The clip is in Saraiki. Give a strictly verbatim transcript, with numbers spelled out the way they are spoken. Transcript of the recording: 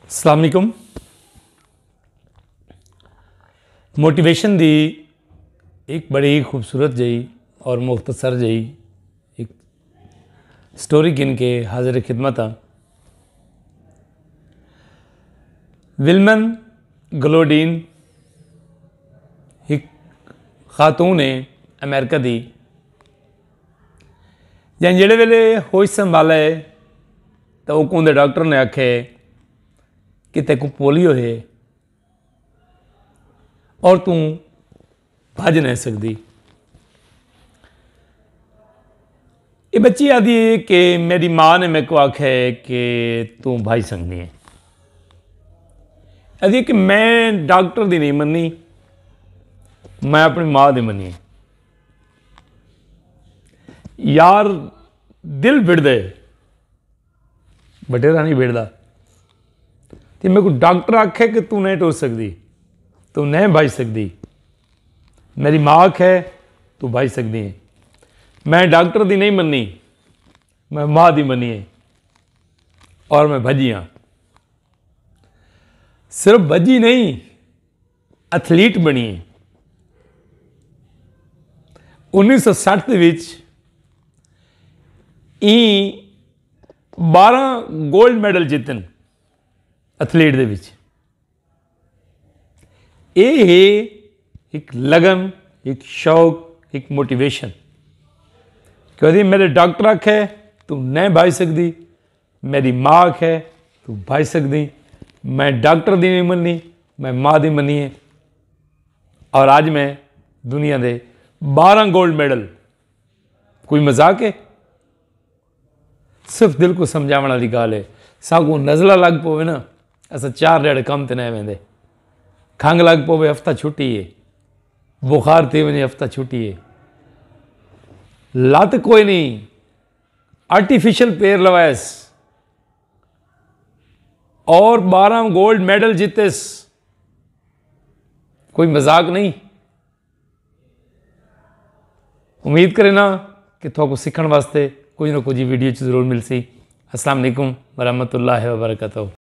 السلام علیکم۔ موٹیویشن دی ایک بڑی خوبصورت جئی اور مختصر جئی ایک سٹوری گھن کے حاضر خدمت ہاں۔ ولمن گلوڈین ایک خاتون ہے امریکہ دی، جن جڑے ویلے ہوش سنبھالا ہے تو اوکوں دے ڈاکٹر نے آکھے کہ تیکوں پولیو ہے اور توں بھج نہیں سکدی۔ یہ بچی آدھی ہے کہ میری ماں نے میرے کو آکھا ہے کہ توں بھج سکدی ہے۔ آدھی ہے کہ میں ڈاکٹر دی نہیں مننی، میں اپنی ماں دی مننی ہے۔ یار، دل بڑ دے، بٹیرا نہیں بڑدا۔ تے میرے کو ڈاکٹر آکھے کہ تو نہیں ٹر سکدی، تو نہیں بھج سکدی۔ میری ماں آکھے تو بھج سکدی ہے۔ میں ڈاکٹر دی نہیں مننی، میں ماں دی مننی ہے اور میں بھجی ہاں۔ صرف بھجی نہیں، ایتھلیٹ بنی ہے۔ انیس سو سٹھ دے وچ ایں بارہ گولڈ میڈل جیتن ایتھلیٹ دے وچ۔ اے ہے ایک لگن، ایک شوق، ایک موٹیویشن کہ میرے ڈاکٹر آکھے تو نہیں بھائی سکدی، میری ماں آکھے تو بھائی سکدی۔ میں ڈاکٹر دی نہیں مننی، میں ماں دی مننی ہے۔ اور اج میں دنیا دے بارہ گولڈ میڈل، کوئی مذاق ہے؟ صرف دل کو سمجھاوݨ والی ڳالھ ہے۔ ساکوں نزلہ لڳ پووے نا، اساں چار ݙیہاڑے کم تے نہ ویندے۔ کھنگ لڳ پووے، ہفتہ چھٹی ہے۔ بخار تھی ونڄے، ہفتہ چھٹی ہے۔ لت کوئی نہیں، آرٹیفیشل پیر لوائس اور بارہ گولڈ میڈل جیتس۔ کوئی مذاق نہیں۔ امید کرے نا کہ تھوکوں سکھݨ واسطے کجھ نہ کجھ ویڈیو چ ضرور ملسی۔ السلام علیکم ورحمۃ اللہ وبرکاتہ۔